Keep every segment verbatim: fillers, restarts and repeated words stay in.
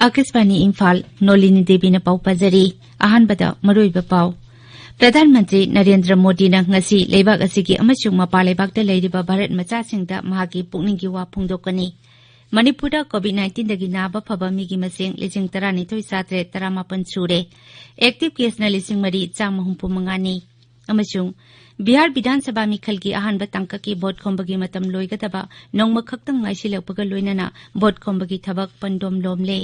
ꯑꯥꯀꯥꯁꯕꯥꯅꯤ ꯏꯝꯐꯥꯜ, ꯅꯣꯂꯤꯅꯤ ꯗꯦꯕꯤꯅ ꯄꯥꯎ ꯄꯥꯖꯔꯤ꯫ ꯑꯍꯥꯟꯕꯗ ꯃꯔꯨꯑꯣꯏꯕ ꯄꯥꯎ꯫ ꯄ꯭ꯔꯙꯥꯟ ꯃꯟꯇ꯭ꯔꯤ ꯅꯔꯦꯟꯗ꯭ꯔ ꯃꯣꯗꯤꯅ ꯉꯁꯤ ꯂꯩꯕꯥꯛ ꯑꯁꯤꯒꯤ ꯑꯃꯁꯨꯡ ꯃꯄꯥꯟ ꯂꯩꯕꯥꯛꯇ ꯂꯩꯔꯤꯕ ꯚꯥꯔꯠ ꯃꯆꯥꯁꯤꯡꯗ ꯃꯍꯥꯛꯀꯤ ꯄꯨꯛꯅꯤꯡꯒꯤ ꯋꯥ ꯐꯣꯡꯗꯣꯛꯀꯅꯤ꯫ ꯃꯅꯤꯄꯨꯔꯗ ꯀꯣꯚꯤꯗ ꯅꯥꯏꯟꯇꯤꯟꯗꯒꯤ ꯅꯥꯕ ꯐꯕ ꯃꯤꯒꯤ ꯃꯁꯤꯡ ꯂꯤꯁꯤꯡ ꯇꯔꯥꯅꯤꯊꯣꯏ ꯆꯥꯇ꯭ꯔꯦꯠ ꯇꯔꯥꯃꯥꯄꯟ ꯁꯨꯔꯦ꯫ ꯑꯦꯛꯇꯤꯚ ꯀꯦꯁꯅ ꯂꯤꯁꯤꯡ ꯃꯔꯤ ꯆꯥꯝꯃ ꯍꯨꯝꯐꯨ ꯃꯉꯥꯅꯤ꯫ ꯑꯃꯁꯨꯡ ꯕꯤꯍꯥꯔ ꯕꯤꯙꯥꯟ ꯁꯚꯥ ꯃꯤꯈꯜꯒꯤ ꯑꯍꯥꯟꯕ ꯇꯥꯡꯀꯛꯀꯤ ꯚꯣꯠ ꯈꯣꯝꯕꯒꯤ ꯃꯇꯝ ꯂꯣꯏꯒꯗꯕ ꯅꯣꯡꯃ ꯈꯛꯇꯪ ꯉꯥꯏꯁꯤꯜꯂꯛꯄꯒ ꯂꯣꯏꯅꯅ ꯚꯣꯠ ꯈꯣꯝꯕꯒꯤ ꯊꯕꯛ ꯄꯟꯗꯣꯝ ꯂꯣꯝꯂꯦ꯫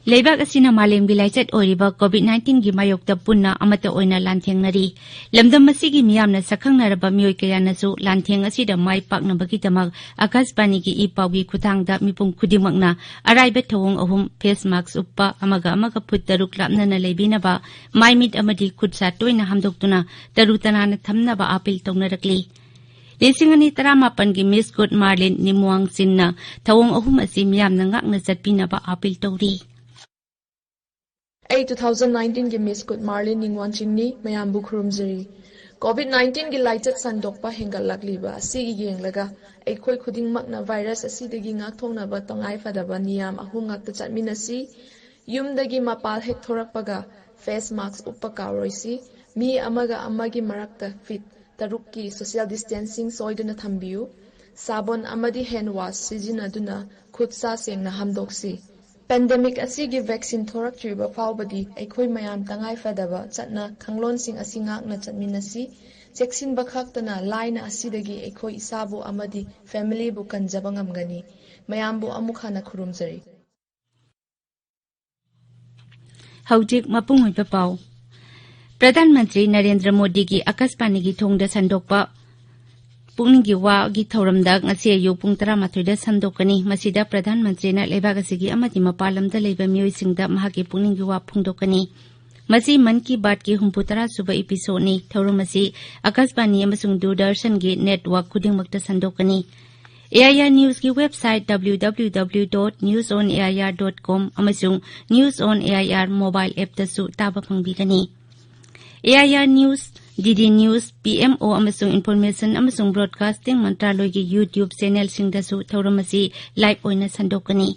ꯂꯩꯕꯥꯛ ꯑꯁꯤꯅ ꯃꯥꯂꯦꯝꯒꯤ ꯂꯥꯏꯆꯠ ꯑꯣꯏꯔꯤꯕ ꯀꯣꯚꯤꯗ ꯅꯥꯏꯟꯇꯤꯟꯒꯤ ꯃꯥꯌꯣꯛꯇ ꯄꯨꯟꯅ ꯑꯃꯠꯇ ꯑꯣꯏꯅ ꯂꯥꯟꯊꯦꯡꯅꯔꯤ꯫ ꯂꯝꯗꯝ ꯑꯁꯤꯒꯤ ꯃꯤꯌꯥꯝꯅ ꯁꯛꯈꯪꯅꯔꯕ ꯃꯤꯑꯣꯏ ꯀꯌꯥꯅꯁꯨ ꯂꯥꯟꯊꯦꯡ ꯑꯁꯤꯗ ꯃꯥꯏ ꯄꯥꯛꯅꯕꯒꯤꯗꯃꯛ ꯑꯥꯀꯥꯁꯕꯥꯅꯤꯒꯤ ꯏ ꯄꯥꯎꯒꯤ ꯈꯨꯠꯊꯥꯡꯗ ꯃꯤꯄꯨꯝ ꯈꯨꯗꯤꯡꯃꯛꯅ ꯑꯔꯥꯏꯕ ꯊꯧꯑꯣꯡ ꯑꯍꯨꯝ: ꯐꯦꯁ ꯃꯥꯁꯛ ꯎꯞꯄ, ꯑꯃꯒ ꯑꯃꯒ ꯐꯨꯠ ꯇꯔꯨꯛ ꯂꯥꯞꯅꯅ ꯂꯩꯕꯤꯅꯕ, ꯃꯥꯏ ꯃꯤꯠ ꯑꯃꯗꯤ ꯈꯨꯠ ꯁꯥ ꯇꯣꯏꯅ ꯍꯥꯝꯗꯣꯛꯇꯨꯅ ꯇꯔꯨ ꯇꯅꯥꯟꯅ ꯊꯝꯅꯕ ꯑꯥꯄꯤꯜ ꯇꯧꯅꯔꯛꯂꯤ꯫ ꯂꯤꯁꯤꯡ ꯑꯅꯤ ꯇꯔꯥꯃꯥꯄꯟꯒꯤ ꯃꯤꯁ ꯒꯨꯗ ꯃꯥꯔꯂꯤꯟ ꯅꯤꯝꯋꯥꯡ ꯆꯤꯟꯅ ꯊꯧꯑꯣꯡ ꯑꯍꯨꯝ ꯑꯁꯤ ꯃꯤꯌꯥꯝꯅ ꯉꯥꯛꯅ ꯆꯠꯄꯤꯅꯕ ꯑꯥꯄꯤꯜ ꯇꯧꯔꯤ꯫ ꯑꯩ ꯇꯨ ꯊꯥꯎꯖꯟ ꯅꯥꯏꯟꯇꯤꯟꯒꯤ ꯃꯤꯁ ꯒꯨꯗ ꯃꯥꯔꯂꯤꯟ ꯅꯤꯡꯋꯥꯟ ꯆꯤꯡꯅꯤ꯫ ꯃꯌꯥꯝꯕꯨ ꯈꯨꯔꯨꯝꯖꯔꯤ꯫ ꯀꯣꯚꯤꯗ ꯅꯥꯏꯟꯇꯤꯟꯒꯤ ꯂꯥꯏꯆꯠ ꯁꯟꯗꯣꯛꯄ ꯍꯦꯟꯒꯠꯂꯛꯂꯤꯕ ꯑꯁꯤꯒꯤ ꯌꯦꯡꯂꯒ, ꯑꯩꯈꯣꯏ ꯈꯨꯗꯤꯡꯃꯛꯅ ꯚꯥꯏꯔꯁ ꯑꯁꯤꯗꯒꯤ ꯉꯥꯛꯊꯣꯛꯅꯕ ꯇꯉꯥꯏ ꯐꯗꯕ ꯅꯤꯌꯝ ꯑꯍꯨꯝ ꯉꯥꯛꯇ ꯆꯠꯃꯤꯟꯅꯁꯤ꯫ ꯌꯨꯝꯗꯒꯤ ꯃꯄꯥꯜ ꯍꯦꯛ ꯊꯣꯔꯛꯄꯒ ꯐꯦꯁ ꯃꯥꯁꯛ ꯎꯞꯄ ꯀꯥꯎꯔꯣꯏꯁꯤ꯫ ꯃꯤ ꯑꯃꯒ ꯑꯃꯒꯤ ꯃꯔꯛꯇ ꯐꯤꯠ ꯇꯔꯨꯛꯀꯤ ꯁꯣꯁꯤꯌꯦꯜ ꯗꯤꯁꯇꯦꯟꯁꯤꯡ ꯁꯣꯏꯗꯅ ꯊꯝꯕꯤꯌꯨ꯫ ꯁꯥꯕꯣꯟ ꯑꯃꯗꯤ ꯍꯦꯟ ꯋꯥꯁ ꯁꯤꯖꯤꯟꯅꯗꯨꯅ ꯈꯨꯠ ꯁꯥ ꯁꯦꯡꯅ ꯍꯥꯝꯗꯣꯛꯁꯤ꯫ ꯄꯦꯟꯗꯦꯃꯤꯛ ꯑꯁꯤꯒꯤ ꯚꯦꯛꯁꯤꯟ ꯊꯣꯔꯛꯇ꯭ꯔꯤꯕ ꯐꯥꯎꯕꯗꯤ ꯑꯩꯈꯣꯏ ꯃꯌꯥꯝ ꯇꯉꯥꯏ ꯐꯗꯕ ꯆꯠꯅ ꯀꯥꯡꯂꯣꯟꯁꯤꯡ ꯑꯁꯤ ꯉꯥꯛꯅ ꯆꯠꯃꯤꯟꯅꯁꯤ꯫ ꯆꯦꯛꯁꯤꯟꯕ ꯈꯛꯇꯅ ꯂꯥꯏꯅ ꯑꯁꯤꯗꯒꯤ ꯑꯩꯈꯣꯏ ꯏꯁꯥꯕꯨ ꯑꯃꯗꯤ ꯐꯦꯃꯤꯂꯤꯕꯨ ꯀꯟꯖꯕ ꯉꯝꯒꯅꯤ꯫ ꯃꯌꯥꯝꯕꯨ ꯑꯃꯨꯛ ꯍꯟꯅ ꯈꯨꯔꯨꯝꯖꯔꯤ꯫ ꯍꯧꯖꯤꯛ ꯃꯄꯨꯡ ꯑꯣꯏꯕ ꯄꯥꯎ꯫ ꯄ꯭ꯔꯙꯥꯟ ꯃꯟꯇ꯭ꯔꯤ ꯅꯔꯦꯟꯗ꯭ꯔ ꯃꯣꯗꯤꯒꯤ ꯑꯀꯥꯁꯕꯥꯅꯤꯒꯤ ꯊꯣꯡꯗ ꯁꯟꯗꯣꯛꯄ ꯄꯨꯛꯅꯤꯡꯒꯤ ꯋꯥꯒꯤ ꯊꯧꯔꯝꯗ ꯉꯁꯤ ꯑꯌꯨꯛ ꯄꯨꯡ ꯇꯔꯥꯃꯥꯊꯣꯏꯗ ꯁꯟꯗꯣꯛꯀꯅꯤ꯫ ꯃꯁꯤꯗ ꯄ꯭ꯔꯙꯥꯟ ꯃꯟꯇ꯭ꯔꯤꯅ ꯂꯩꯕꯥꯛ ꯑꯁꯤꯒꯤ ꯑꯃꯗꯤ ꯃꯄꯥꯟ ꯂꯝꯗ ꯂꯩꯕ ꯃꯤꯑꯣꯏꯁꯤꯡꯗ ꯃꯍꯥꯛꯀꯤ ꯄꯨꯛꯅꯤꯡꯒꯤ ꯋꯥ ꯐꯣꯡꯗꯣꯛꯀꯅꯤ꯫ ꯃꯁꯤ ꯃꯟ ꯀꯤ ꯕꯥꯠꯀꯤ ꯍꯨꯝꯐꯨ ꯇꯔꯥ ꯁꯨꯕ ꯏꯄꯤꯁꯣꯗꯅꯤ꯫ ꯊꯧꯔꯝ ꯑꯁꯤ ꯑꯀꯥꯁꯕꯥꯅꯤ ꯑꯃꯁꯨꯡ ꯗꯨꯔꯗꯔꯁꯟꯒꯤ ꯅꯦꯠꯋꯥꯔꯛ ꯈꯨꯗꯤꯡꯃꯛꯇ ꯁꯟꯗꯣꯛꯀꯅꯤ꯫ ꯑꯦ ꯑꯥꯏ ꯑꯥꯔ ꯅ꯭ꯌꯨꯁꯀꯤ website W W W dot news on A I R dot com ꯑꯃꯁꯨꯡ News on A I R mobile appꯇꯁꯨ ꯇꯥꯕ ꯐꯪꯕꯤꯒꯅꯤ꯫ ꯑꯦ I R news, D D news, P M O ꯑꯃꯁꯨꯡ information ꯑꯃꯁꯨꯡ broadcasting ꯃꯟꯇ꯭ꯔꯥꯂꯣꯏꯒꯤ YouTube ꯆꯦꯅꯦꯜꯁꯤꯡꯗꯁꯨ ꯊꯧꯔꯝ ꯑꯁꯤ live ꯑꯣꯏꯅ ꯁꯟꯗꯣꯛꯀꯅꯤ꯫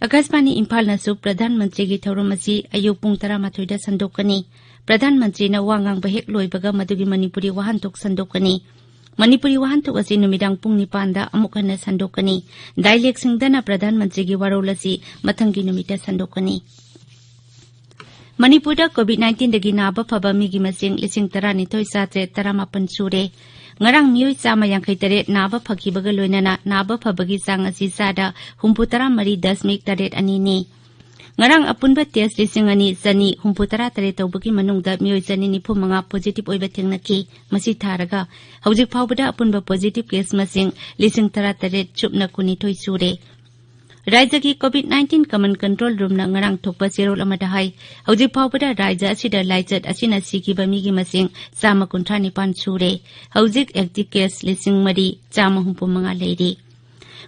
ꯑꯀꯥꯁꯕꯥꯅꯤ ꯏꯝꯐꯥꯜꯅꯁꯨ ꯄ꯭ꯔꯙꯥꯟ ꯃꯟꯇ꯭ꯔꯤꯒꯤ ꯊꯧꯔꯝ ꯑꯁꯤ ꯑꯌꯨꯛ ꯄꯨꯡ ꯇꯔꯥꯃꯥꯊꯣꯏꯗ ꯁꯟꯗꯣꯛꯀꯅꯤ꯫ ꯄ꯭ꯔꯙꯥꯟ ꯃꯟꯇ꯭ꯔꯤꯅ ꯋꯥ ꯉꯥꯡꯕ ꯍꯦꯛ ꯂꯣꯏꯕꯒ ꯃꯗꯨꯒꯤ ꯃꯅꯤꯄꯨꯔꯤ ꯋꯥꯍꯟꯊꯣꯛ ꯁꯟꯗꯣꯛꯀꯅꯤ꯫ ꯃꯅꯤꯄꯨꯔꯤ ꯋꯥꯍꯟꯊꯣꯛ ꯑꯁꯤ ꯅꯨꯃꯤꯗꯥꯡ ꯄꯨꯡ ꯅꯤꯄꯥꯟꯗ ꯑꯃꯨꯛ ꯍꯟꯅ ꯁꯟꯗꯣꯛꯀꯅꯤ꯫ ꯗꯥꯏꯂꯦꯛꯁꯤꯡꯗꯅ ꯄ꯭ꯔꯙꯥꯟ ꯃꯟꯇ꯭ꯔꯤꯒꯤ ꯋꯥꯔꯣꯜ ꯑꯁꯤ ꯃꯊꯪꯒꯤ ꯅꯨꯃꯤꯠꯇ ꯁꯟꯗꯣꯛꯀꯅꯤ꯫ ꯃꯅꯤꯄꯨꯔꯗ COVID nineteen ꯗꯒꯤ ꯅꯥꯕ ꯐꯕ ꯃꯤꯒꯤ ꯃꯁꯤꯡ ꯂꯤꯁꯤꯡ ꯇꯔꯥꯅꯤꯊꯣꯏ ꯆꯥꯇ꯭ꯔꯦꯠ ꯇꯔꯥꯃꯥꯄꯟ ꯁꯨꯔꯦ꯫ ꯉꯔꯥꯡ ꯃꯤꯑꯣꯏ ꯆꯥꯝꯃ ꯌꯥꯡꯈꯩ ꯇꯔꯦꯠ ꯅꯥꯕ ꯐꯈꯤꯕꯒ ꯂꯣꯏꯅꯅ ꯅꯥꯕ ꯐꯕꯒꯤ ꯆꯥꯡ ꯑꯁꯤ ꯆꯥꯗ ꯍꯨꯝꯐꯨ ꯇꯔꯥ ꯃꯔꯤ ꯗꯁꯃꯤꯛ ꯇꯔꯦꯠ ꯑꯅꯤꯅꯤ꯫ ꯉꯔꯥꯡ ꯑꯄꯨꯟꯕ ꯇꯦꯁ ꯂꯤꯁꯤꯡ ꯑꯅꯤ ꯆꯅꯤ ꯍꯨꯝꯐꯨ ꯇꯔꯥ ꯇꯔꯦꯠ ꯇꯧꯕꯒꯤ ꯃꯅꯨꯡꯗ ꯃꯤꯑꯣꯏ ꯆꯅꯤ ꯅꯤꯐꯨ ꯃꯉꯥ ꯄꯣꯖꯤꯇꯤꯚ ꯑꯣꯏꯕ ꯊꯦꯡꯅꯈꯤ꯫ ꯃꯁꯤ ꯊꯥꯔꯒ ꯍꯧꯖꯤꯛ ꯐꯥꯎꯕꯗ ꯑꯄꯨꯟꯕ ꯄꯣꯖꯤꯇꯤꯚ ꯀꯦꯁ ꯃꯁꯤꯡ ꯂꯤꯁꯤꯡ ꯇꯔꯥ ꯇꯔꯦꯠ ꯆꯨꯞꯅ ꯀꯨꯟꯅꯤꯊꯣꯏ ꯁꯨꯔꯦ꯫ ꯔꯥꯖ꯭ꯌꯒꯤ COVID nineteen command control roomꯅ ꯉꯔꯥꯡ ꯊꯣꯛꯄ ꯆꯦꯔꯣꯜ ꯑꯃꯗ ꯍꯥꯏ, ꯍꯧꯖꯤꯛ ꯐꯥꯎꯕꯗ ꯔꯥꯖ꯭ꯌ ꯑꯁꯤꯗ ꯂꯥꯏꯆꯠ ꯑꯁꯤꯅ ꯁꯤꯈꯤꯕ ꯃꯤꯒꯤ ꯃꯁꯤꯡ ꯆꯥꯝꯃ ꯀꯨꯟꯊ꯭ꯔꯥ ꯅꯤꯄꯥꯟ ꯁꯨꯔꯦ꯫ ꯍꯧꯖꯤꯛ ꯑꯦꯛꯇꯤꯚ ꯀꯦꯁ ꯂꯤꯁꯤꯡ ꯃꯔꯤ ꯆꯥꯝꯃ ꯍꯨꯝꯐꯨ ꯃꯉꯥ ꯂꯩꯔꯤ꯫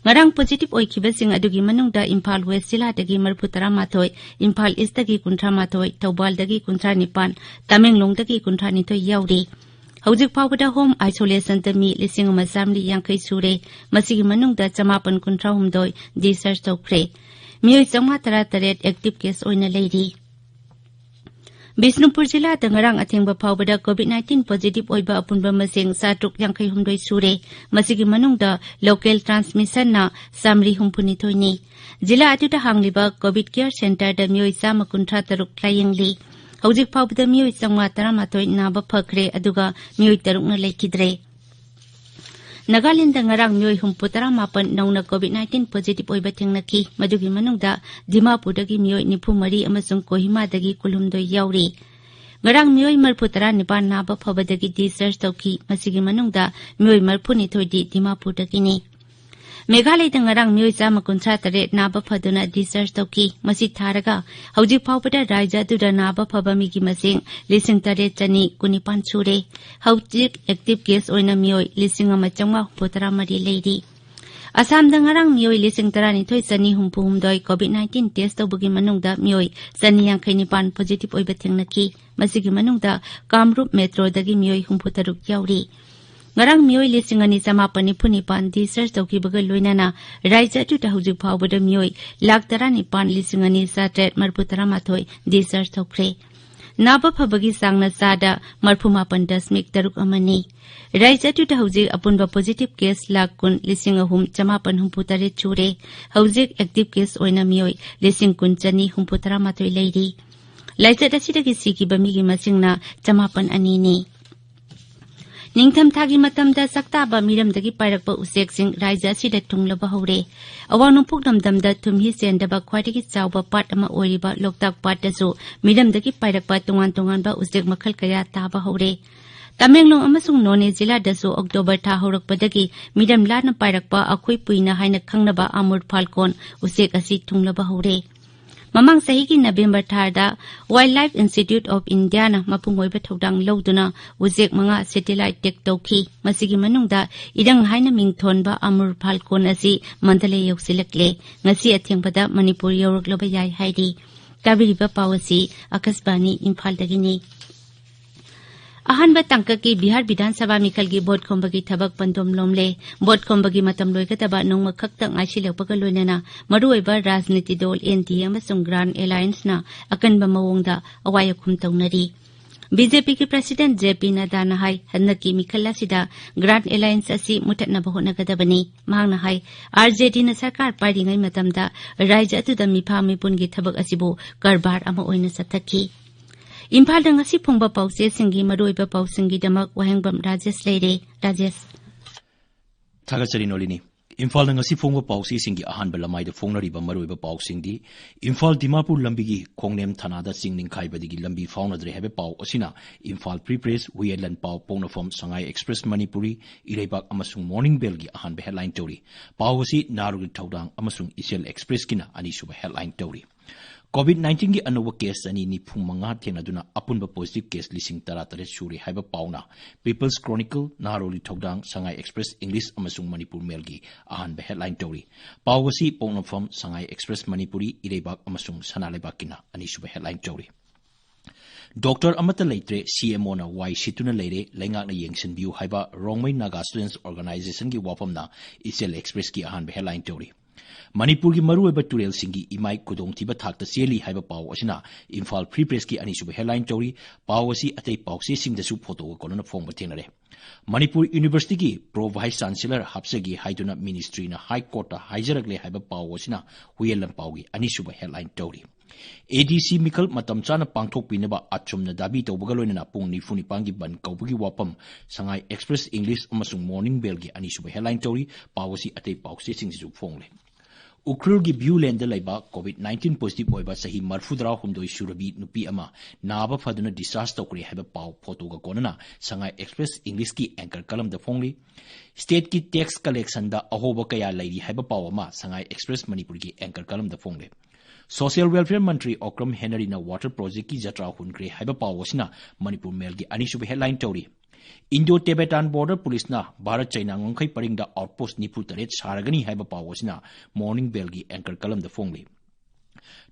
ꯉꯔꯥꯡ ꯄꯣꯖꯤꯇꯤꯚ ꯑꯣꯏꯈꯤꯕꯁꯤꯡ ꯑꯗꯨꯒꯤ ꯃꯅꯨꯡꯗ ꯏꯝꯐꯥꯜ ꯋꯦꯁ ꯖꯤꯂꯥꯗꯒꯤ ꯃꯔꯤꯐꯨ ꯇꯔꯥꯃꯥꯊꯣꯏ, ꯏꯝꯐꯥꯜ ꯏꯁꯇꯒꯤ ꯀꯨꯟꯊ꯭ꯔꯥ ꯃꯥꯊꯣꯏ, ꯊꯧꯕꯥꯜꯗꯒꯤ ꯀꯨꯟꯊ꯭ꯔꯥ ꯅꯤꯄꯥꯟ, ꯇꯃꯦꯡꯂꯣꯡꯗꯒꯤ ꯀꯨꯟꯊ꯭ꯔꯥ ꯅꯤꯊꯣꯏ ꯌꯥꯎꯔꯤ꯫ ꯍꯧꯖꯤꯛ ꯐꯥꯎꯕꯗ ꯍꯣꯝ ꯑꯥꯏꯁꯣꯂꯦꯁꯟꯗ ꯃꯤ ꯂꯤꯁꯤꯡ ꯑꯃ ꯆꯥꯃꯔꯤ ꯌꯥꯡꯈꯩ ꯁꯨꯔꯦ꯫ ꯃꯁꯤꯒꯤ ꯃꯅꯨꯡꯗ ꯆꯃꯥꯄꯟ ꯀꯨꯟꯊ꯭ꯔꯥ ꯍꯨꯝꯗꯣꯏ ꯗꯤꯁꯆꯥꯔꯖ ꯇꯧꯈ꯭ꯔꯦ꯫ ꯃꯤꯑꯣꯏ ꯆꯥꯝꯃꯉꯥ ꯇꯔꯥ ꯇꯔꯦꯠ ꯑꯦꯛꯇꯤꯚ ꯀꯦꯁ ꯑꯣꯏꯅ ꯂꯩꯔꯤ꯫ ꯕꯤꯁꯅꯨꯄꯨꯔ ꯖꯤꯂꯥꯗ ꯉꯔꯥꯡ ꯑꯊꯦꯡꯕ ꯐꯥꯎꯕꯗ COVID nineteen ꯄꯣꯖꯤꯇꯤꯚ ꯑꯣꯏꯕ ꯑꯄꯨꯟꯕ ꯃꯁꯤꯡ ꯆꯥꯇ꯭ꯔꯨꯛ ꯌꯥꯡꯈꯩ ꯍꯨꯝꯗꯣꯏ ꯁꯨꯔꯦ꯫ ꯃꯁꯤꯒꯤ ꯃꯅꯨꯡꯗ ꯂꯣꯀꯦꯜ ꯇ꯭ꯔꯥꯟꯁꯃꯤꯁꯟꯅ ꯆꯥꯃꯔꯤ ꯍꯨꯝꯐꯨ ꯅꯤꯊꯣꯏꯅꯤ꯫ ꯖꯤꯂꯥ ꯑꯗꯨꯗ ꯍꯥꯡꯂꯤꯕ ꯀꯣꯚꯤꯗ ꯀꯤꯌꯔ ꯁꯦꯟꯇꯔꯗ ꯃꯤꯑꯣꯏ ꯆꯥꯝꯃ ꯀꯨꯟꯊ꯭ꯔꯥ ꯇꯔꯨꯛ ꯂꯥꯌꯦꯡꯂꯤ꯫ ꯍꯧꯖꯤꯛ ꯐꯥꯎꯕꯗ ꯃꯤꯑꯣꯏ ꯆꯥꯝꯃꯉꯥ ꯇꯔꯥꯃꯥꯊꯣꯏ ꯅꯥꯕ ꯐꯈ꯭ꯔꯦ, ꯑꯗꯨꯒ ꯃꯤꯑꯣꯏ ꯇꯔꯨꯛꯅ ꯂꯩꯈꯤꯗ꯭ꯔꯦ꯫ ꯅꯥꯒꯥꯂꯦꯟꯗ ꯉꯔꯥꯡ ꯃꯤꯑꯣꯏ ꯍꯨꯝꯐꯨ ꯇꯔꯥꯃꯥꯄꯟ ꯅꯧꯅ ꯀꯣꯚꯤꯗ ꯅꯥꯏꯟꯇꯤꯟ ꯄꯣꯖꯤꯇꯤꯚ ꯑꯣꯏꯕ ꯊꯦꯡꯅꯈꯤ꯫ ꯃꯗꯨꯒꯤ ꯃꯅꯨꯡꯗ ꯗꯤꯃꯥꯄꯨꯔꯗꯒꯤ ꯃꯤꯑꯣꯏ ꯅꯤꯐꯨ ꯃꯔꯤ ꯑꯃꯁꯨꯡ ꯀꯣꯍꯤꯃꯥꯗꯒꯤ ꯀꯨꯟꯍꯨꯝꯗꯣꯏ ꯌꯥꯎꯔꯤ꯫ ꯉꯔꯥꯡ ꯃꯤꯑꯣꯏ ꯃꯔꯤꯐꯨ ꯇꯔꯥ ꯅꯤꯄꯥꯟ ꯅꯥꯕ ꯐꯕꯗꯒꯤ ꯗꯤꯁꯆꯥꯔꯖ ꯇꯧꯈꯤ꯫ ꯃꯁꯤꯒꯤ ꯃꯅꯨꯡꯗ ꯃꯤꯑꯣꯏ ꯃꯔꯤꯐꯨ ꯅꯤꯊꯣꯏꯗꯤ ꯗꯤꯃꯥꯄꯨꯔꯗꯒꯤꯅꯤ꯫ ꯃꯦꯘꯥꯂꯌꯗ ꯉꯔꯥꯡ ꯃꯤꯑꯣꯏ ꯆꯥꯝꯃ ꯀꯨꯟꯊ꯭ꯔꯥ ꯇꯔꯦꯠ ꯅꯥꯕ ꯐꯗꯨꯅ ꯗꯤꯁꯆꯥꯔꯖ ꯇꯧꯈꯤ꯫ ꯃꯁꯤ ꯊꯥꯔꯒ ꯍꯧꯖꯤꯛ ꯐꯥꯎꯕꯗ ꯔꯥꯖ꯭ꯌ ꯑꯗꯨꯗ ꯅꯥꯕ ꯐꯕ ꯃꯤꯒꯤ ꯃꯁꯤꯡ ꯂꯤꯁꯤꯡ ꯇꯔꯦꯠ ꯆꯅꯤ ꯀꯨꯟꯅꯤꯄꯥꯟ ꯁꯨꯔꯦ꯫ ꯍꯧꯖꯤꯛ ꯑꯦꯛꯇꯤꯚ ꯀꯦꯁ ꯑꯣꯏꯅ ꯃꯤꯑꯣꯏ ꯂꯤꯁꯤꯡ ꯑꯃ ꯆꯥꯝꯃꯉꯥ ꯍꯨꯝꯐꯨ ꯇꯔꯥ ꯃꯔꯤ ꯂꯩꯔꯤ꯫ ꯑꯁꯥꯝꯗ ꯉꯔꯥꯡ ꯃꯤꯑꯣꯏ ꯂꯤꯁꯤꯡ ꯇꯔꯥꯅꯤꯊꯣꯏ ꯆꯅꯤ ꯍꯨꯝꯐꯨ ꯍꯨꯝꯗꯣꯏ COVID nineteen test ꯇꯧꯕꯒꯤ ꯃꯅꯨꯡꯗ ꯃꯤꯑꯣꯏ ꯆꯅꯤ ꯌꯥꯡꯈꯩ ꯅꯤꯄꯥꯟ positive ꯑꯣꯏꯕ ꯊꯦꯡꯅꯈꯤ꯫ ꯃꯁꯤꯒꯤ ꯃꯅꯨꯡꯗ ꯀꯥꯝꯔꯨꯞ ꯃꯦꯇ꯭ꯔꯣꯗꯒꯤ ꯃꯤꯑꯣꯏ ꯍꯨꯝꯐꯨ ꯇꯔꯨꯛ ꯌꯥꯎꯔꯤ꯫ ꯉꯔꯥꯡ ꯃꯤꯑꯣꯏ ꯂꯤꯁꯤꯡ ꯑꯅꯤ ꯆꯃꯥꯄꯟ ꯅꯤꯐꯨ ꯅꯤꯄꯥꯟ discharge ꯇꯧꯈꯤꯕꯒ ꯂꯣꯏꯅꯅ ꯔꯥꯖ꯭ꯌ ꯑꯗꯨꯗ ꯍꯧꯖꯤꯛ ꯐꯥꯎꯕꯗ ꯃꯤꯑꯣꯏ ꯂꯥꯈ ꯇꯔꯥꯅꯤꯄꯥꯟ ꯂꯤꯁꯤꯡ ꯑꯅꯤ ꯆꯥꯇ꯭ꯔꯦꯠ ꯃꯔꯤꯐꯨ ꯇꯔꯥꯃꯥꯊꯣꯏ discharge ꯇꯧꯈ꯭ꯔꯦ꯫ ꯅꯥꯕ ꯐꯕꯒꯤ ꯆꯥꯡꯅ ꯆꯥꯗ ꯃꯔꯤꯐꯨ ꯃꯥꯄꯟ ꯗꯁꯃꯤꯛ ꯇꯔꯨꯛ ꯑꯃꯅꯤ꯫ ꯔꯥꯖ꯭ꯌ ꯑꯗꯨꯗ ꯍꯧꯖꯤꯛ ꯑꯄꯨꯟꯕ positive case ꯂꯥꯈ ꯀꯨꯟ ꯂꯤꯁꯤꯡ ꯑꯍꯨꯝ ꯆꯃꯥꯄꯟ ꯍꯨꯝꯐꯨ ꯇꯔꯦꯠ ꯁꯨꯔꯦ꯫ ꯍꯧꯖꯤꯛ active case ꯑꯣꯏꯅ ꯃꯤꯑꯣꯏ ꯂꯤꯁꯤꯡ ꯀꯨꯟ ꯆꯅꯤ ꯍꯨꯝꯐꯨ ꯇꯔꯥꯃꯥꯊꯣꯏ ꯂꯩꯔꯤ꯫ ꯂꯥꯏꯆꯠ ꯑꯁꯤꯗꯒꯤ ꯁꯤꯈꯤꯕ ꯃꯤꯒꯤ ꯃꯁꯤꯡꯅ ꯆꯃꯥꯄꯟ ꯑꯅꯤꯅꯤ꯫ ꯅꯤꯡꯊꯝꯊꯥꯒꯤ ꯃꯇꯝꯗ ꯁꯛꯇꯥꯕ ꯃꯤꯔꯝꯗꯒꯤ ꯄꯥꯏꯔꯛꯄ ꯎꯆꯦꯛꯁꯤꯡ ꯔꯥꯖ꯭ꯌ ꯑꯁꯤꯗ ꯊꯨꯡꯂꯕ ꯍꯧꯔꯦ꯫ ꯑꯋꯥꯡ ꯅꯣꯡꯄꯣꯛ ꯂꯝꯗꯝꯗ ꯊꯨꯝꯍꯤ ꯆꯦꯟꯗꯕ ꯈ꯭ꯋꯥꯏꯗꯒꯤ ꯆꯥꯎꯕ ꯄꯥꯠ ꯑꯃ ꯑꯣꯏꯔꯤꯕ ꯂꯣꯛꯇꯥꯛ ꯄꯥꯠꯇꯁꯨ ꯃꯤꯔꯝꯗꯒꯤ ꯄꯥꯏꯔꯛꯄ ꯇꯣꯉꯥꯟ ꯇꯣꯉꯥꯟꯕ ꯎꯆꯦꯛ ꯃꯈꯜ ꯀꯌꯥ ꯇꯥꯕ ꯍꯧꯔꯦ꯫ ꯇꯃꯦꯡꯂꯣꯡ ꯑꯃꯁꯨꯡ ꯅꯣꯅꯦ ꯖꯤꯂꯥꯗꯁꯨ ꯑꯣꯛꯇꯣꯕꯔ ꯊꯥ ꯍꯧꯔꯛꯄꯗꯒꯤ ꯃꯤꯔꯝ ꯂꯥꯟꯅ ꯄꯥꯏꯔꯛꯄ ꯑꯈꯣꯏ ꯄꯨꯏꯅ ꯍꯥꯏꯅ ꯈꯪꯅꯕ ꯑꯃꯨꯔ ꯐꯥꯜꯀꯣꯟ ꯎꯆꯦꯛ ꯑꯁꯤ ꯊꯨꯡꯂꯕ ꯍꯧꯔꯦ꯫ ꯃꯃꯥꯡ ꯆꯍꯤꯒꯤ ꯅꯕꯦꯝꯕꯔ ꯊꯥꯗ Wildlife Institute of Indiaꯅ ꯃꯄꯨꯡ ꯑꯣꯏꯕ ꯊꯧꯗꯥꯡ ꯂꯧꯗꯨꯅ ꯎꯆꯦꯛ ꯃꯉꯥ satellite tag ꯇꯧꯈꯤ꯫ ꯃꯁꯤꯒꯤ ꯃꯅꯨꯡꯗ ꯏꯔꯪ ꯍꯥꯏꯅ ꯃꯤꯡꯊꯣꯟꯕ ꯑꯃꯨꯔ ꯐꯥꯜꯀꯣꯟ ꯑꯁꯤ ꯃꯟꯗꯂꯦ ꯌꯧꯁꯤꯜꯂꯛꯂꯦ꯫ ꯉꯁꯤ ꯑꯊꯦꯡꯕꯗ ꯃꯅꯤꯄꯨꯔ ꯌꯧꯔꯛꯂꯕ ꯌꯥꯏ ꯍꯥꯏꯔꯤ꯫ ꯇꯥꯕꯤꯔꯤꯕ ꯄꯥꯎ ꯑꯁꯤ ꯑꯀꯥꯁꯕꯥꯅꯤ ꯏꯝꯐꯥꯜꯗꯒꯤꯅꯤ꯫ ꯑꯍꯥꯟꯕ ꯇꯥꯡꯀꯛꯀꯤ ꯕꯤꯍꯥꯔ ꯕꯤꯙꯥꯟ ꯁꯚꯥ ꯃꯤꯈꯜꯒꯤ ꯚꯣꯠ ꯈꯣꯝꯕꯒꯤ ꯊꯕꯛ ꯄꯟꯗꯣꯝ ꯂꯣꯝꯂꯦ꯫ ꯚꯣꯠ ꯈꯣꯝꯕꯒꯤ ꯃꯇꯝ ꯂꯣꯏꯒꯗꯕ ꯅꯣꯡꯃ ꯈꯛꯇ ꯉꯥꯏꯁꯤꯜꯂꯛꯄꯒ ꯂꯣꯏꯅꯅ ꯃꯔꯨꯑꯣꯏꯕ ꯔꯥꯖꯅꯤꯇꯤ ꯗꯣꯜ NDA ꯑꯃꯁꯨꯡ Grand Allianceꯅ ꯑꯀꯟꯕ ꯃꯑꯣꯡꯗ ꯑꯋꯥꯏ ꯑꯈꯨꯝ ꯇꯧꯅꯔꯤ꯫ BJPꯒꯤ president JP ꯅꯗ꯭ꯗꯥꯅ ꯍꯥꯏ, ꯍꯟꯗꯛꯀꯤ ꯃꯤꯈꯜ ꯑꯁꯤꯗ Grand Alliance ꯑꯁꯤ ꯃꯨꯊꯠꯅꯕ ꯍꯣꯠꯅꯒꯗꯕꯅꯤ꯫ ꯃꯍꯥꯛꯅ ꯍꯥꯏ, RJDꯅ ꯁꯔꯀꯥꯔ ꯄꯥꯏꯔꯤꯉꯩ ꯃꯇꯝꯗ ꯔꯥꯖ꯭ꯌ ꯑꯗꯨꯗ ꯃꯤꯐꯥ ꯃꯤꯄꯨꯟꯒꯤ ꯊꯕꯛ ꯑꯁꯤꯕꯨ ꯀꯔꯕꯥꯔ ꯑꯃ ꯑꯣꯏꯅ ꯆꯠꯊꯈꯤ꯫ ꯏꯝꯐꯥꯜꯗ ꯉꯁꯤ ꯐꯣꯡꯕ ꯄꯥꯎꯆꯦꯁꯤꯡꯒꯤ ꯃꯔꯨꯑꯣꯏꯕ ꯄꯥꯎꯁꯤꯡꯒꯤꯗꯃꯛ ꯋꯥꯍꯦꯡꯕꯝ ꯔꯥꯖꯦꯁ ꯂꯩꯔꯦ꯫ ꯔꯥꯖꯦꯁ꯫ ꯊꯥꯒꯠꯆꯔꯤ ꯅꯣꯂꯤꯅꯤ꯫ ꯏꯝꯐꯥꯜꯗ ꯉꯁꯤ ꯐꯣꯡꯕ ꯄꯥꯎꯆꯦꯁꯤꯡꯒꯤ ꯑꯍꯥꯟꯕ ꯂꯃꯥꯏꯗ ꯐꯣꯡꯅꯔꯤꯕ ꯃꯔꯨꯑꯣꯏꯕ ꯄꯥꯎꯁꯤꯡꯗꯤ, ꯏꯝꯐꯥꯜ ꯗꯤꯃꯥꯄꯨꯔ ꯂꯝꯕꯤꯒꯤ ꯈꯣꯡꯅꯦꯝ ꯊꯅꯥꯗ ꯆꯤꯡ ꯅꯤꯡꯈꯥꯏꯕꯗꯒꯤ ꯂꯝꯕꯤ ꯐꯥꯎꯅꯗ꯭ꯔꯦ ꯍꯥꯏꯕ ꯄꯥꯎ ꯑꯁꯤꯅ ꯏꯝꯐꯥꯜ Free Press, ꯋꯤꯌꯦꯂꯟ ꯄꯥꯎ, ꯄꯣꯛꯅꯐꯝ, ꯁꯉꯥꯏ Express ꯃꯅꯤꯄꯨꯔꯤ, ꯏꯔꯩꯕꯥꯛ ꯑꯃꯁꯨꯡ Morning Bellꯒꯤ ꯑꯍꯥꯟꯕ headline ꯇꯧꯔꯤ꯫ ꯄꯥꯎ ꯑꯁꯤ ꯅꯥꯔꯨꯒꯤ ꯊꯧꯗꯥꯡ ꯑꯃꯁꯨꯡ ꯏꯆꯦꯜ Expressꯀꯤꯅ ꯑꯅꯤꯁꯨꯕ headline ꯇꯧꯔꯤ꯫ COVID nineteen-ꯒꯤ ꯑꯅꯧꯕ case ꯆꯅꯤ ꯅꯤꯐꯨ ꯃꯉꯥ ꯊꯦꯡꯅꯗꯨꯅ ꯑꯄꯨꯟꯕ positive case ꯂꯤꯁꯤꯡ ꯇꯔꯥ ꯇꯔꯦꯠ ꯁꯨꯔꯦ ꯍꯥꯏꯕ ꯄꯥꯎꯅ People's Chronicle, ꯅꯍꯥꯔꯣꯜꯒꯤ ꯊꯧꯗꯥꯡ, ꯁꯉꯥꯏ Express English ꯑꯃꯁꯨꯡ ꯃꯅꯤꯄꯨꯔ ꯃꯦꯜꯒꯤ ꯑꯍꯥꯟꯕ headline ꯇꯧꯔꯤ꯫ ꯄꯥꯎ ꯑꯁꯤ ꯄꯣꯛꯅꯐꯝ, ꯁꯉꯥꯏ Express ꯃꯅꯤꯄꯨꯔꯤ, ꯏꯔꯩꯕꯥꯛ ꯑꯃꯁꯨꯡ ꯁꯅꯥ ꯂꯩꯕꯥꯛꯀꯤꯅ ꯑꯅꯤꯁꯨꯕ headline ꯇꯧꯔꯤ꯫ ꯗꯣꯛꯇꯔ ꯑꯃꯠꯇ ꯂꯩꯇ꯭ꯔꯦ, CMOꯅ ꯋꯥꯏ ꯁꯤꯠꯇꯨꯅ ꯂꯩꯔꯦ, ꯂꯩꯉꯥꯛꯅ ꯌꯦꯡꯁꯤꯟꯕꯤꯌꯨ ꯍꯥꯏꯕ ꯔꯣꯡꯃꯩ Naga Students Organizationꯒꯤ ꯋꯥꯐꯝꯅ ꯏꯆꯦꯜ Expressꯀꯤ ꯑꯍꯥꯟꯕ headline ꯇꯧꯔꯤ꯫ ꯃꯅꯤꯄꯨꯔꯒꯤ ꯃꯔꯨꯑꯣꯏꯕ ꯇꯨꯔꯦꯜꯁꯤꯡꯒꯤ ꯏꯃꯥꯏ ꯈꯨꯗꯣꯡꯊꯤꯕ ꯊꯥꯛꯇ ꯆꯦꯜꯂꯤ ꯍꯥꯏꯕ ꯄꯥꯎ ꯑꯁꯤꯅ ꯏꯝꯐꯥꯜ Free Pressꯀꯤ ꯑꯅꯤꯁꯨꯕ headline ꯇꯧꯔꯤ꯫ ꯄꯥꯎ ꯑꯁꯤ ꯑꯇꯩ ꯄꯥꯎꯆꯦꯁꯤꯡꯗꯁꯨ photoꯒ ꯀꯣꯟꯅꯅ ꯐꯣꯡꯕ ꯊꯦꯡꯅꯔꯦ꯫ ꯃꯅꯤꯄꯨꯔ Universityꯒꯤ Pro Vice Chancellor ꯍꯥꯞꯆꯒꯦ ꯍꯥꯏꯗꯨꯅ ministryꯅ High Courtꯇ ꯍꯥꯏꯖꯔꯛꯂꯦ ꯍꯥꯏꯕ ꯄꯥꯎ ꯑꯁꯤꯅ ꯍꯨꯏꯌꯦꯟ ꯂꯟꯄꯥꯎꯒꯤ ꯑꯅꯤꯁꯨꯕ headline ꯇꯧꯔꯤ꯫ ADC ꯃꯤꯈꯜ ꯃꯇꯝ ꯆꯥꯅ ꯄꯥꯡꯊꯣꯛꯄꯤꯅꯕ ꯑꯆꯨꯝꯅ ꯗꯥꯕꯤ ꯇꯧꯕꯒ ꯂꯣꯏꯅꯅ ꯄꯨꯡ ꯅꯤꯐꯨ ꯅꯤꯄꯥꯟꯒꯤ ꯕꯟ ꯀꯧꯕꯒꯤ ꯋꯥꯐꯝ ꯁꯉꯥꯏ Express English ꯑꯃꯁꯨꯡ Morning Bellꯒꯤ ꯑꯅꯤꯁꯨꯕ headline ꯇꯧꯔꯤ꯫ ꯄꯥꯎ ꯑꯁꯤ ꯑꯇꯩ ꯄꯥꯎꯆꯦꯁꯤꯡꯁꯤꯁꯨ ꯐꯣꯡꯂꯦ꯫ ꯎꯈ꯭ꯔꯨꯜꯒꯤ Viewlandꯗ ꯂꯩꯕ COVID nineteen positive ꯑꯣꯏꯕ ꯆꯍꯤ ꯃꯔꯤꯐꯨꯇꯔꯥꯍꯨꯝꯗꯣꯏ ꯁꯨꯔꯕꯤ ꯅꯨꯄꯤ ꯑꯃ ꯅꯥꯕ ꯐꯗꯨꯅ discharge ꯇꯧꯈ꯭ꯔꯦ ꯍꯥꯏꯕ ꯄꯥꯎ photoꯒ ꯀꯣꯟꯅꯅ ꯁꯉꯥꯏ Express Englishꯀꯤ anchor columnꯗ ꯐꯣꯡꯂꯤ꯫ Stateꯀꯤ tax collectionꯗ ꯑꯍꯣꯕ ꯀꯌꯥ ꯂꯩꯔꯤ ꯍꯥꯏꯕ ꯄꯥꯎ ꯑꯃ ꯁꯉꯥꯏ Express ꯃꯅꯤꯄꯨꯔꯒꯤ anchor columnꯗ ꯐꯣꯡꯂꯤ꯫ Social Welfare ꯃꯟꯇ꯭ꯔꯤ ꯑꯣꯀ꯭ꯔꯝ ꯍꯦꯅꯔꯤꯅ water projectꯀꯤ ꯖꯇ꯭ꯔꯥ ꯍꯨꯟꯈ꯭ꯔꯦ ꯍꯥꯏꯕ ꯄꯥꯎ ꯑꯁꯤꯅ ꯃꯅꯤꯄꯨꯔ ꯃꯦꯜꯒꯤ ꯑꯅꯤꯁꯨꯕ headline ꯇꯧꯔꯤ꯫ Indo-Tibetan Border Policeꯅ ꯚꯥꯔꯠ ꯆꯩꯅꯥ ꯉꯝꯈꯩ ꯄꯔꯤꯡꯗ outpost ꯅꯤꯐꯨ ꯇꯔꯦꯠ ꯁꯥꯔꯒꯅꯤ ꯍꯥꯏꯕ ꯄꯥꯎ ꯑꯁꯤꯅ Morning Bellꯒꯤ anchor columnꯗ ꯐꯣꯡꯂꯤ꯫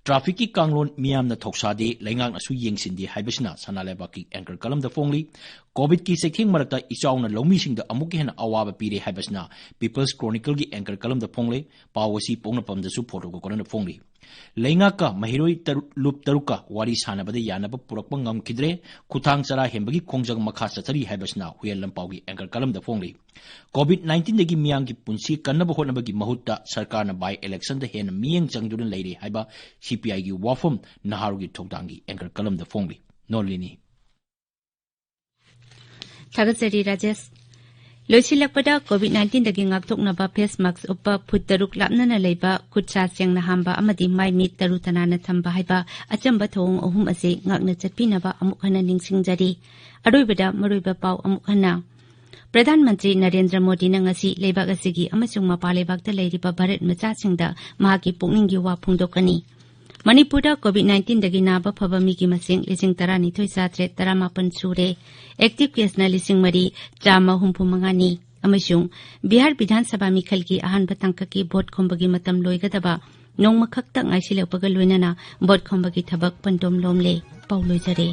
Trafficꯀꯤ ꯀꯥꯡꯂꯣꯟ ꯃꯤꯌꯥꯝꯅ ꯊꯧꯁꯥꯗꯦ, ꯂꯩꯉꯥꯛꯅꯁꯨ ꯌꯦꯡꯁꯤꯟꯗꯦ ꯍꯥꯏꯕꯁꯤꯅ ꯁꯅꯥ ꯂꯩꯕꯥꯛꯀꯤ anchor columnꯗ ꯐꯣꯡꯂꯤ꯫ COVIDꯀꯤ ꯆꯩꯊꯦꯡ ꯃꯔꯛꯇ ꯏꯆꯥꯎꯅ ꯂꯧꯃꯤꯁꯤꯡꯗ ꯑꯃꯨꯛꯀ ꯍꯦꯟꯅ ꯑꯋꯥꯕ ꯄꯤꯔꯦ ꯍꯥꯏꯕꯁꯤꯅ People's Chronicleꯒꯤ anchor columnda ꯐꯣꯡꯂꯦ꯫ ꯄꯥꯎ ꯑꯁꯤ ꯄꯣꯛꯅꯐꯝꯗꯁꯨ photoꯒ ꯀꯣꯟꯅꯅ ꯐꯣꯡꯂꯤ꯫ ꯂꯩꯉꯥꯛꯀ ꯃꯍꯩꯔꯣꯏ ꯇꯔꯨ-, ꯂꯨꯞ ꯇꯔꯨꯛꯀ ꯋꯥꯔꯤ ꯁꯥꯟꯅꯕꯗ ꯌꯥꯅꯕ ꯄꯨꯔꯛꯄ ꯉꯝꯈꯤꯗ꯭ꯔꯦ꯫ ꯈꯨꯊꯥꯡ ꯆꯔꯥ ꯍꯦꯟꯕꯒꯤ ꯈꯣꯡꯖꯪ ꯃꯈꯥ ꯆꯠꯊꯔꯤ ꯍꯥꯏꯕꯁꯤꯅ ꯍꯨꯏꯌꯦꯟ ꯂꯟꯄꯥꯎꯒꯤ anchor columnꯗ ꯐꯣꯡꯂꯤ꯫ COVID nineteenꯗꯒꯤ ꯃꯤꯌꯥꯝꯒꯤ ꯄꯨꯟꯁꯤ ꯀꯟꯅꯕ ꯍꯣꯠꯅꯕꯒꯤ ꯃꯍꯨꯠꯇ ꯁꯔꯀꯥꯔꯅ by electionꯗ ꯍꯦꯟꯅ ꯃꯤꯠꯌꯦꯡ ꯆꯪꯗꯨꯅ ꯂꯩꯔꯦ ꯍꯥꯏꯕ CPIꯒꯤ ꯋꯥꯐꯝ ꯅꯍꯥꯔꯣꯜꯒꯤ ꯊꯧꯗꯥꯡꯒꯤ anchor columnꯗ ꯐꯣꯡꯂꯤ꯫ ꯅꯣꯂꯤꯅꯤ꯫ ꯊꯥꯒꯠꯆꯔꯤ ꯔꯥꯖꯦꯁ꯫ ꯂꯣꯏꯁꯤꯜꯂꯛꯄꯗ COVID nineteenꯗꯒꯤ ꯉꯥꯛꯊꯣꯛꯅꯕ face mask ꯎꯞꯄ, ꯐꯨꯠ ꯇꯔꯨꯛ ꯂꯥꯞꯅꯅ ꯂꯩꯕ, ꯈꯨꯠ ꯁꯥ ꯁꯦꯡꯅ ꯍꯥꯝꯕ ꯑꯃꯗꯤ ꯃꯥꯏ ꯃꯤꯠ ꯇꯔꯨ ꯇꯅꯥꯟꯅ ꯊꯝꯕ ꯍꯥꯏꯕ ꯑꯆꯝꯕ ꯊꯧꯑꯣꯡ ꯑꯍꯨꯝ ꯑꯁꯤ ꯉꯥꯛꯅ ꯆꯠꯄꯤꯅꯕ ꯑꯃꯨꯛ ꯍꯟꯅ ꯅꯤꯡꯁꯤꯡꯖꯔꯤ꯫ ꯑꯔꯣꯏꯕꯗ ꯃꯔꯨꯑꯣꯏꯕ ꯄꯥꯎ ꯑꯃꯨꯛ ꯍꯟꯅ꯫ ꯄ꯭ꯔꯙꯥꯟ ꯃꯟꯇ꯭ꯔꯤ ꯅꯔꯦꯟꯗ꯭ꯔ ꯃꯣꯗꯤꯅ ꯉꯁꯤ ꯂꯩꯕꯥꯛ ꯑꯁꯤꯒꯤ ꯑꯃꯁꯨꯡ ꯃꯄꯥꯟ ꯂꯩꯕꯥꯛꯇ ꯂꯩꯔꯤꯕ ꯚꯥꯔꯠ ꯃꯆꯥꯁꯤꯡꯗ ꯃꯍꯥꯛꯀꯤ ꯄꯨꯛꯅꯤꯡꯒꯤ ꯋꯥ ꯐꯣꯡꯗꯣꯛꯀꯅꯤ꯫ ꯃꯅꯤꯄꯨꯔꯗ ꯀꯣꯚꯤꯗ ꯅꯥꯏꯟꯇꯤꯟꯗꯒꯤ ꯅꯥꯕ ꯐꯕ ꯃꯤꯒꯤ ꯃꯁꯤꯡ ꯂꯤꯁꯤꯡ ꯇꯔꯥꯅꯤꯊꯣꯏ ꯆꯥꯇ꯭ꯔꯦꯠ ꯇꯔꯥꯃꯥꯄꯟ ꯁꯨꯔꯦ꯫ ꯑꯦꯛꯇꯤꯚ ꯀꯦꯁꯅ ꯂꯤꯁꯤꯡ ꯃꯔꯤ ꯆꯥꯝꯃ ꯍꯨꯝꯐꯨ ꯃꯉꯥꯅꯤ꯫ ꯑꯃꯁꯨꯡ ꯕꯤꯍꯥꯔ ꯕꯤꯙꯥꯟ ꯁꯚꯥ ꯃꯤꯈꯜꯒꯤ ꯑꯍꯥꯟꯕ ꯇꯥꯡꯀꯛꯀꯤ ꯚꯣꯠ ꯈꯣꯝꯕꯒꯤ ꯃꯇꯝ ꯂꯣꯏꯒꯗꯕ ꯅꯣꯡꯃꯈꯛꯇ ꯉꯥꯏꯁꯤꯜꯂꯛꯄꯒ ꯂꯣꯏꯅꯅ ꯚꯣꯠ ꯈꯣꯝꯕꯒꯤ ꯊꯕꯛ ꯄꯟꯗꯣꯝ ꯂꯣꯝꯂꯦ꯫ ꯄꯥꯎ ꯂꯣꯏꯖꯔꯦ꯫